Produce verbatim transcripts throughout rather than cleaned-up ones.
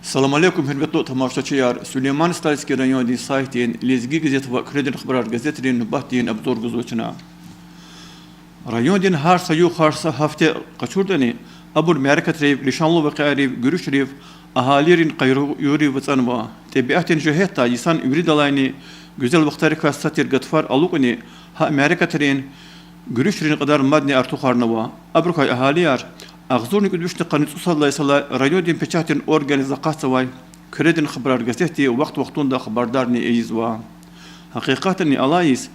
Салам алейкум, гьуьрметлу тамашачияр! Сулейман-Стальский райондин сайтдин Лезги газет ва Куьредин хабарар газетрин нубатдин обзор гузва чна. Райондин гьар са югъ, гьар са гьафте къачуртӀани, абур мярекатрив, лишанлу вакъиайрив, гуьруьшрив, агьалийрин къайгъуйрив ацӀанва. ТӀебиатдин жигьетдай йисан виридалайни гуьзел вахтарикай са тир гатфар алукӀни, гьа мярекатрин, гуьруьшрин кьадар мадни артухарнава. Абурукай агьалияр агъзурни кӀуьд вишни къанни цӀусад лагьай йисалай райондин печатдин органриз акъатзавай Куьредин хабарар газетди вахт-вахтунда хабардарни ийизва. Гьакъикъатдани алай йис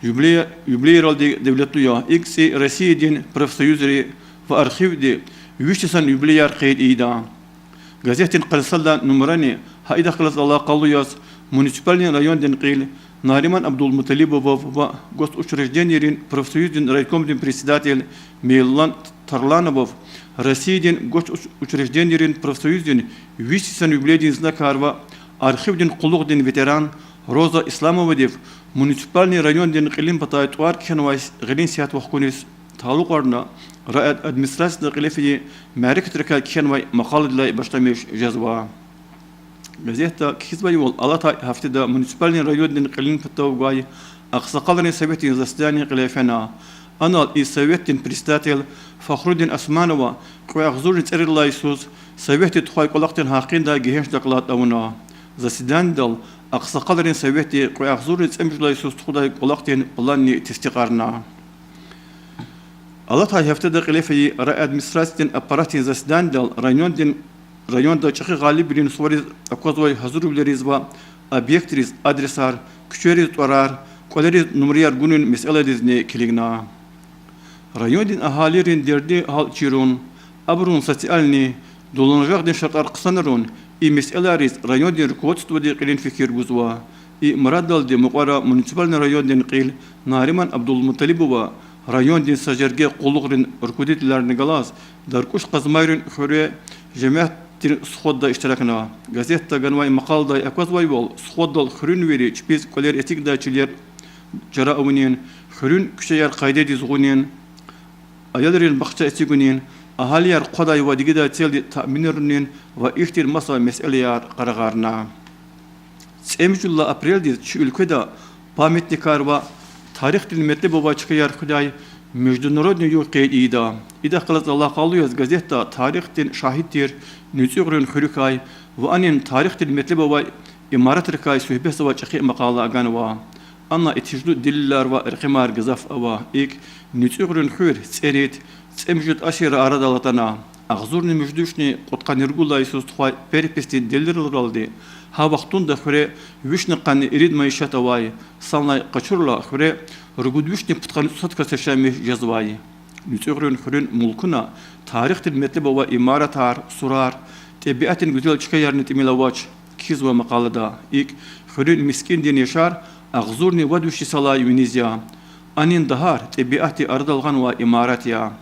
юбилей-, юбилейралди девлетлу я. ИкӀ цӀи Россиядин профсоюзри ва архивди виш йисан юбилеяр къейд ийида. Газетдин къанни сад лагьай нумрани гьа идахъ галаз алакъалу яз муниципальный райондин кьил Нариман Абдулмуталибовав ва госучрежденийрин профсоюздин райкомдин председатель Мейлан Тарлановав Россиядин госуч-, учрежденийрин профсоюздин виш йисан юбилейдин знакар ва архивдин къуллугъдин ветеран Роза Исламовадив муниципальный райондин кьилин патай тӀвар кхьенвай гъилин сят вахкуниз талукьарна райадминистрацияда кьиле фейи мярекатрикай кхьенвай макъаладилай башламиш жезва. Газетда кхьизвайвал, алатай гьафтеда муниципальный райондин кьилин патав гвай Агъсакъалрин советдин заседание кьиле фена. Анал и советдин председатель Фахрудин Османова кьве агъзурни цӀерид лагьай йисуз советди тухвай кӀвалахдин гьакъиндай гегьенш доклад авуна. Заседанидал Агъсакъалрин советди кьве агъзурни цӀемуьжуьд лагьай йисуз тухудай кӀвалахдин планни тестикьарна. Алатай гьафтеда кьиле фейи райадминистрациядин аппаратдин заседанидал райондин, районда ЧӀехи Гъалибвилин сувариз аквазвай гьазурвилериз ва объектриз адресар, куьчейриз тӀварар, кӀвалериз нумраяр гунин месэладизни килигна. Райондин агьалийрин дерди-гьал чирун, абурун социальный, дуланажагъдин шартӀар хъсанарун, и месэлайриз райондин руководстводи кьилин фикир гузва. И мураддалди мукьвара муниципальный райондин кьил Нариман Абдулмуталибова райондин са жерге къуллугърин руководителарни галаз Даркуш-Къазмайрин хуьре жемятдин сходда иштиракна. Газетда ганвай макъаладай аквазвайвал, сходдал хуьруьнвийри чпиз кӀвалер эцигдай чилер чара авунин, хуьруьн куьчеяр къайдадиз гъунин, аялрин бахча эцигунин, агьалияр хъвадай ва дигидай целди таъминарунин ва ихьтин маса месэлаяр къарагъарна. ЦӀемуьжуьдалай апрелдиз чи уьлкведа памятникар ва тарихдин метлеб авай чкаяр хуьдай международный югъ къейд ийида. Идахъ галаз алакъалу яз газетда тарихдин шагьид тир НуьцӀуьгърин хуьруькай ва анин тарихдин метлеб авай имаратрикай суьгьбетзавай чӀехи макъала ганва. Ана итижлу делилар ва рекъемар гзаф ава. ИкӀ, НуьцӀуьгърин хуьр цӀерид, цӀемуьжуьд асирра арадал атана. Агъзурни муьжуьд вишни кьудкъанни ругуд лагьай йисуз тухвай переписдин делилралди, гьа вахтунда хуьре вишни къанни ирид майишат авай, санлай къачурла хуьре ругуд вишни пудкъанни цӀусад кас яшамиш жезвай. НуьцӀуьгърин хуьруьн мулкуна тарихдин метлеб авай имаратар, сурар, тӀебиатдин гуьзел чкаярни тӀимил авач, кхьизва макъалада. ИкӀ, хуьруьн мискӀиндин яшар агъзурни вад виш йисалай виниз я. Анин дагьар тӀебиатди арадал гъанвай имарат я.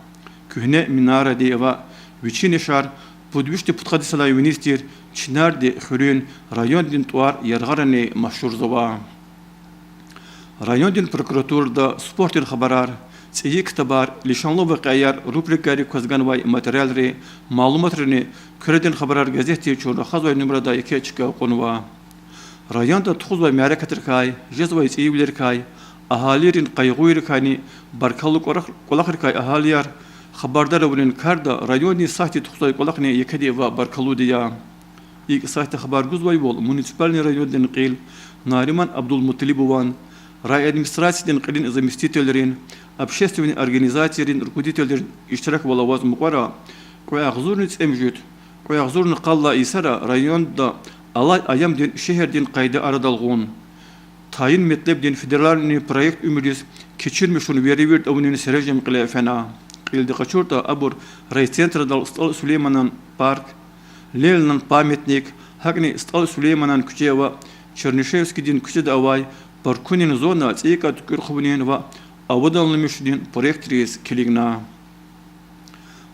Куьгьне минаради ва вичин яшар пуд вишни пудкъад йисалай виниз тир чинарди хуьруьн, райондин тӀвар яргъарани машгьурзава. Райондин прокуратурада спортдин хабарар, цӀийи ктабар, лишанлу вакъиаяр рубрикайрик кваз ганвай материалри, малуматрини Куьредин хабарар газетди чун рахазвай нумрада еке чка кьунва. Районда тухузвай мярекатрикай, жезвай цӀийивилерикай, агьалийрин къайгъуйрикайни баркаллу кӀвалах-, кӀвалахрикай агьалияр хабардар авунин карда райондин сайтди тухузвай кӀвалахни екеди ва баркаллуди я. ИкӀ, сайтда хабар гузвайвал, муниципальный райондин кьил Нариман Абдулмуталибован, райадминистрациядин кьилин заместителрин, общественный организацийрин руководителрин иштираквал аваз мукьвара кьве агъзурни цӀемуьжуьд, кьве агъзурни къад лагьай йисара районда алай аямдин шегьердин къайда арадал гъун, тайин метлебдин федеральный проект уьмуьриз кечирмишун веревирд авунин серенжем кьиле фена. Кьилди къачуртӀа, абур райцентрадал СтӀал Сулейманан парк, Ленинан памятник, гьакӀни СтӀал Сулейманан куьче ва Чернышевскийдин куьчеда авай паркунин зона цӀийикӀа туькӀуьр хъувунин ва аваданламишунин проектриз килигна.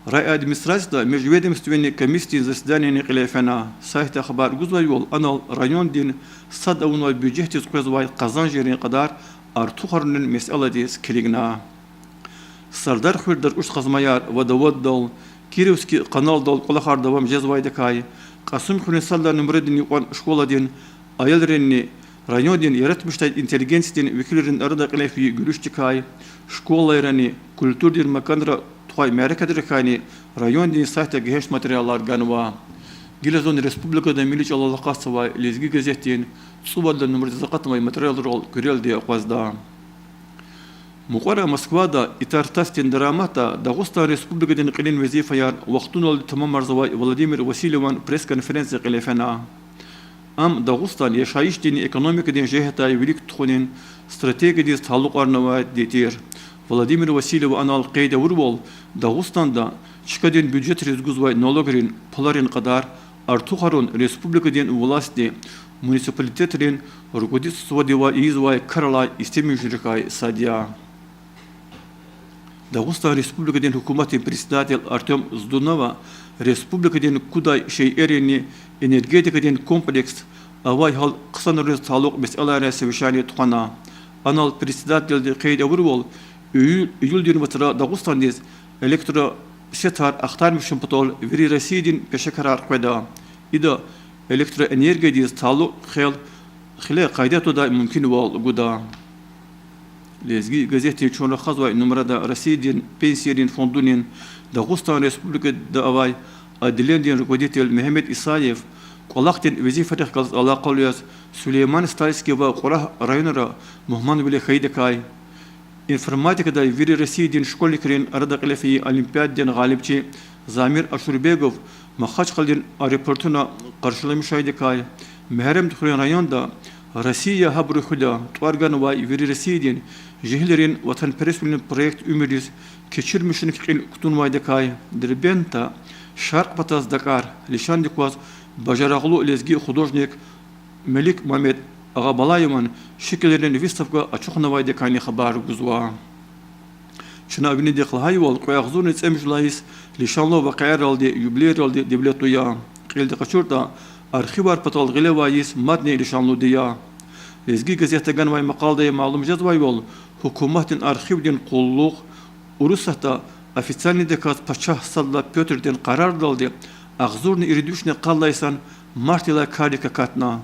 Райадминистрацияда межведомственный комиссиядин заседанияни кьиле фена. Сайтда хабар гузвайвал, анал райондин сад авунвай бюджетдиз къвезвай къазанжирин кьадар артухарунин месэладиз килигна. Сардар хуьр Даркуш-Къазмаяр ва Давуддал, Кировский каналдал кӀвалахар давам жезвайдакай, Кьасумхуьруьн сад лагьай нумрадин юкьван школадин аялринни райондин яратмишдай интеллигенциядин векилрин арада кьиле фейи гуьруьшдикай, школайрани культурадин маканра тухвай мярекатрикайни райондин сайтда гегьенш материалар ганва. Гила зун республикада милли чӀалал акъатзавай Лезги газетдин цӀувад лагьай нумрадиз акъатнавай материалрал куьрелди акъвазда. Мукьвара Москвада ИТАР-ТАСС-дин дараматда Дагъустан Республикадин кьилин везифаяр вахтуналди тамамарзавай Владимир Васильеван пресс-конференция кьиле фена. Ам Дагъустан яшайишдинни экономикадин жигьетдай вилик тухунин стратегиядиз талукьарнавайди тир. Владимир Васильева анал къейд авурвал, Дагъустанда чкадин бюджетриз гузвай налогрин пуларин кьадар артухарун республикадин властди муниципалитетрин руководительстводивай ийизвай крарилай истемишунрикай сад я. Дагъустан Республикадин гьукуматдин председатель Артём Здунова республикадин кудай шейэринни энергетикадин комплекс авай гьал хъсанарунриз талукь месэлайрай совещание тухвана. Анал председательди къейд авурвал, июль-, июлдин вацра Дагъустандиз электросетар ахтармишун патал вири Россиядин пешекарар къведа. Ида электроэнергиядиз талукь хел хиле къайда твадай мумкинвал гуда. Лезги газетдин чун рахазвай нумрада Россиядин Пенсийрин фондунин Дагъустан Республикада авай отделенидин руководитель Мегьамед Исаев кӀвалахдин везифайрихъ галаз алакъалу яз Сулейман-Стальский ва Кьурагь районра мугьманвиле хьайидакай, информатикадай вири Россиядин школьникрин арада кьиле фейи олимпиададин гъалибчи Замир Ашурбегов Махачкъаладин аэропортуна къаршиламишайидакай, Мегьарамдхуьруьн районда Россия гьабуру хуьда тӀвар ганвай вири Россиядин жегьилрин ватанпересвилин проект уьмуьрдиз кечирмишунрик кьил кутунвайдакай, Дербентда Шаркь патаз дакӀар лишандик кваз бажарагълу лезги художник Мелик Мамед Агъабалаеван шикилрин выставка ачухнавайдакайни хабар гузва. Чна винидихъ лагьайвал, кьве агъзурни цӀемуьжуьд лагьай йис лишанлу вакъиайралди, юбилейралди девлетлу я. Кьилди къачуртӀа, архивар патал гъиле авай йис мадни лишанлуди я. Лезги газетда ганвай макъаладай малум жезвайвал, гьукуматдин архивдин къуллугъ Урусатда официальныйдаказ пачагь Сад лагьай Пётрдин къарардалди агъзурни ирид вишни къад лагьай йисан мартдилай кардик акатна.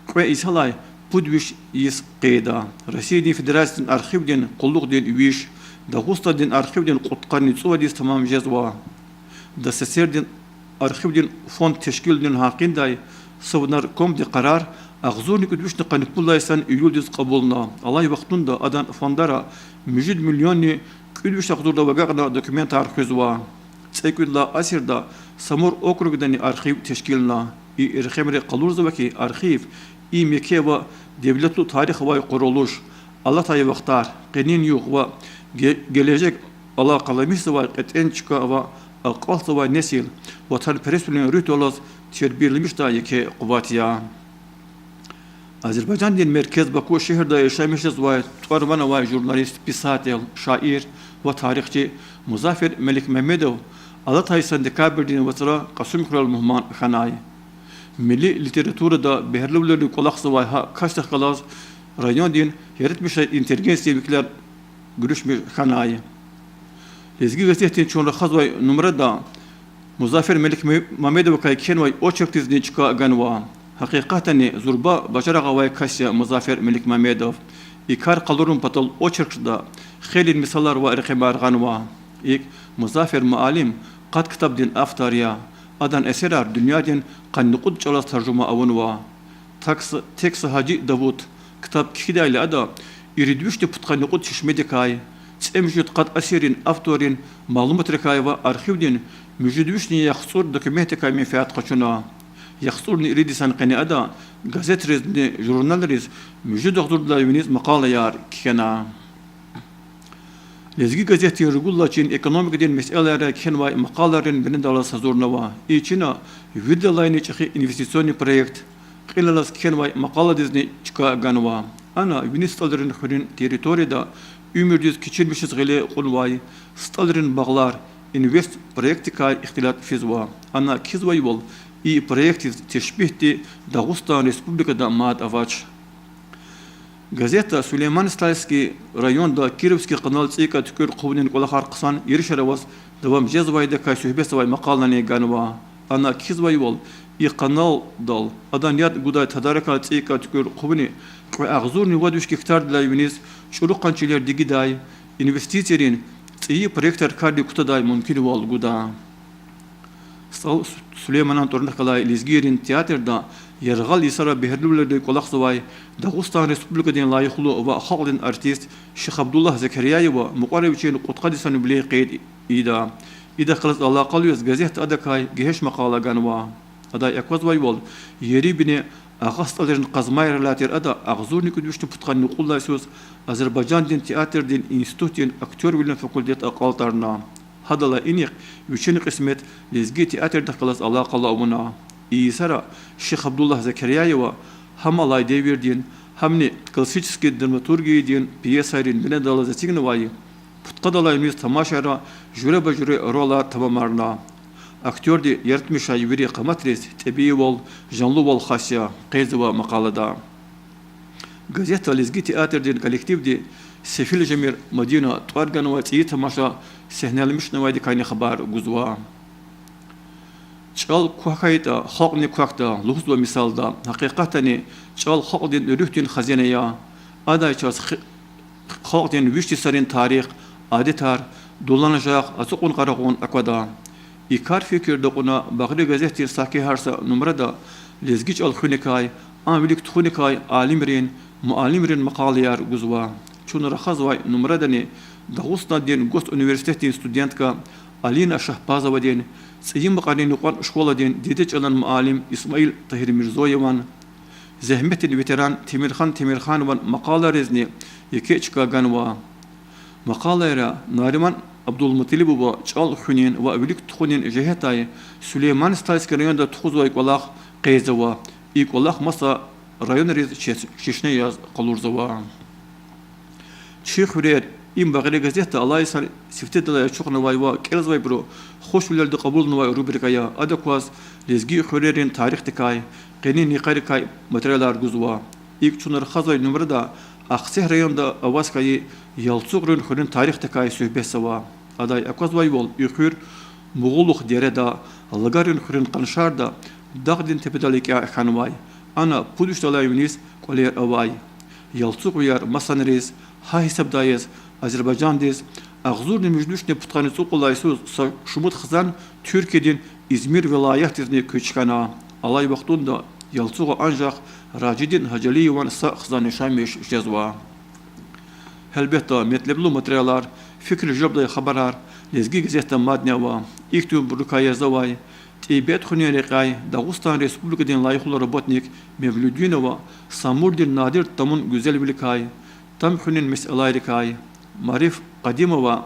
Кьве йисалай пуд виш йис къейда. Россиядин Федерациядин архивдин къуллугъдин виш, Дагъустандин архивдин кьудкъанни цӀувад йис тамам жезва. ДАССР-дин архивдин фонд тешкилунин гьакъиндай Совнаркомди къарар агъзурни кӀуьд вишни къанни пуд лагьай йисан июлдиз кьабулна. Алай вахтунда адан фондара муьжуьд миллионни кӀуьд виш агъзурдав агакьна документар хуьзва. ЦӀекӀуьд лагьай асирда Самур округдани архив тешкилна. И рекъемри къалурзава хьи, архив— и мекева девлетлу тарих авай къурулуш, алатай вахтар, къенин югъ ва ге-, гележег алакъаламишзавай кьетӀен чка ва акьалтзавай несил ватанпересвилин руьгьдаллаз тербияламишдай еке къуват я. Азербайжандин меркез Баку шегьерда яшамиш жезвай тӀвар-ван авай журналист, писатель, шаир ва тарихчи Музафер Меликмамедов алатай йисан декабрдин вацра Кьасумхуьрел мугьман хьанай. Милли литературада бегьерливилерин кӀвалахзавай гьа касдихъ галаз райондин яратмишдай интеллигенциядин векилар гуьруьшмиш хьанай. Лезги газетдин чун рахазвай нумрада Музафер Меликмамедовакай кхьенвай очеркдизни чка ганва. Гьакъикъатдани зурба бажарагъ авай кас я Музафер Меликмамедов. И кар къалурун патал очеркда хейлин мисалар ва рекъемар гъанва. ИкӀ, Музафер муаллим къад ктабдин автор я. Адан эсерар дуьньядин къанни кьуд чӀалаз таржума авунва. Текст Гьажи Давуд ктаб кхьидайла ада ирид вишни пудкъанни кьуд чешмедикай, цӀемуьжуьд къад асиррин авторрин малуматрикай ва архивдин муьжуьд вишни яхцӀур документдикай менфят къачуна. ЯхцӀурни ирид йисан къене ада газетризни журналриз муьжуьд агъзурдалай виниз макъалаяр кхьена. Лезги газетдин ругуд лагьай чин экономикадин месэлайрай кхьенвай макъалайрин бинедаллаз гьазурнава. И чина виридалайни чӀехи инвестиционный проект, кьилелаз кхьенвай макъаладизни чка ганва. Ана вини СтӀалрин хуьруьн территорияда уьмуьрдиз кечирмишиз гъиле кьунвай СтӀалрин багълар инвест проектдикай ихтилат физва. Ана кхьизвайвал, и проектдиз тешпигьди Дагъустан Республикада мад авач. Газетда Сулейман-Стальский районда Кировский къанал цӀийкӀа туькӀуьр хъувунин кӀвалахар хъсан еришар аваз давам жезвайдакай суьгьбетзавай макъалани ганва. Ана кхьизвайвал, И каналдал адан яд гудай тадаракай цӀийи кӀвалах туькӀуьр хъувуни кьве агъзурни вад виш гектардилай виниз чӀуру къанни чилер дигидай, инвестицийрин цӀийи проектар кардик кутадай мумкинвал гуда. СтӀал Сулейманан тӀварунихъ галай лезгийрин театрда яргъал йисара бегьерлувилелди кӀвалахзавай Дагъустан Республикадин лайихлу ва халкьдин артист Шихабдуллагь Закиряева мукьвара вичин кьудкъад йисан юбилей къейд ийида. Идахъ галаз алакъалу яз газетда адакай гегьенш макъала ганва. Адай аквазвайвал, ери-бине агъа стӀалрин къазмайрилай тир ада агъзурни кӀуьд вишни пудкъанни кьуд лагьай йисуз Азербайжандин театрдин институтдин актёрвилин факультет акьалтӀарна. Гьадалай инихъ вичин кьисмет лезги театрдихъ галаз алакъа авуна. И йисара Шихабдуллагь Закиряева гьам алай девирдин, гьамни классический драматургиядин пьесайрин бинедаллаз эцигнавай, пудкъадалай виниз тамашайра жуьреба-жуьре ролар тамамарна. Актёрди яратмишай вири къаматриз тӀебиивал, жанлувал хас я, къейдзава макъалада. Газетда лезги театрдин коллективди Сефилжемир Мадина тӀвар ганвай цӀийи тамаша сегьнеламишнавайдикайни хабар гузва. ЧӀал квахь хьайитӀа, халкьни квахьда лугьузва мисалда. Гьакъикъатдани чӀал халкьдин руьгьдин хазина я. Адай чаз хи-, халкьдин виш йисарин тарих, адетар, дуланажагъ, ацукьун-къарагъун аквада. И кар фикирда кьуна Багъри газетдин саки гьар са нумрада лезги чӀал хуьникай, ам вилик тухуникай алимрин, муаллимрин макъалаяр гузва. Чун рахазвай нумрадани Дагъустандин госуниверситетдин студентка Алина Шагьпазовадин, ЦӀийи Макьарин юкьван школадин дидед чӀалан муаллим Исмаил Тагьирмирзоеван, зегьметдин ветеран Темирхан Темирханован макъалайризни еке чка ганва. Макъалайра Нариман Абдулмуталибова чӀал хуьнин ва вилик тухунин жигьетдай Сулейман-Стальский районда тухузвай кӀвалах къейдзава. И кӀвалах маса районриз чеш-, чешне яз къалурзава. Чи хуьрер— им Багъри газетда алай йисан сифтедилай ачухнавай ва кӀелзавайбуру хушвилелди кьабулнавай рубрика я. Ада кваз лезги хуьрерин тарихдикай, къенин йикъарикай материалар гузва. ИкӀ, чун рахазвай нумрада Ахцегь районда аваз хьайи Ялцугърин хуьруьн тарихдикай суьгьбетзава. Адай аквазвайвал, и хуьр Мугъулух дереда, Лагарин хуьруьн къаншарда, дагъдин тепедал рикӀяй хьанвай. Ана пуд вишдалай виниз кӀвалер авай. Ялцугъвияр масанриз, гьа гьисабдай яз Азербайжандиз агъзурни муьжуьд вишни пудкъанни цӀукьуд лагьай йисуз са шумуд хизан Туьркиядин Измир вилаятдизни куьч хьана. Алай вахтунда Ялцугъа анжах Ражидин Гьажалиеван са хизаннишанмиш жезва. Гьелбетда, метлеблу материалар, фикир жедалди хабарар Лезги газетда мадни ава. Ихьтинбурукай язавай: ТӀебиат хуьнин рекьяй Дагъустан Республикадин лайихлу работник Мевлудинова Самурдин Надир тамун гуьзелвиликай, там хуьнин месэлайрикай, Мариф Къадимова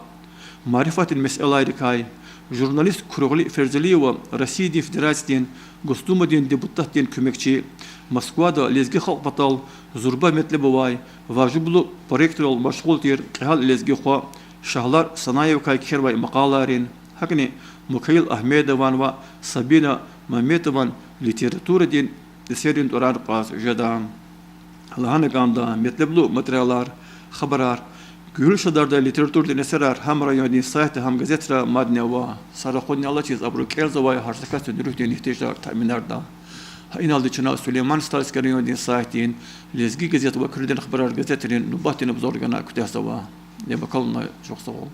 марифатдин месэлайрикай, журналист Куругъли Ферзалиева Россиядин Федерациядин Госдумадин депутатдин куьмекчи, Москвада лезги халкь патал зурба метлеб авай, важиблу проектрал машгъул тир кьегьал лезги хва Шагьлар Санаевакай кхьенвай макъалайрин, гьакӀни Мукаил Агьмедован ва Сабина Маметован литературадин эсеррин тӀварар кьаз жеда. Лагьана кӀанда, метлеблу материалар, хабарар, гуьгьуьл шадардай литературадин эсерар гьам райондин сайтда, гьам газетра мадни ава. Са рахунни алачиз абуру кӀелзавай гьар са касдин руьгьдин игьтияжар таъминарда. Гьа иналди чна Сулейман-Стальский райондин сайтдин Лезги газет ва Куьредин хабарар газетрин нубатдин обзор гана куьтягьзава. Яб акалунай чухсагъул.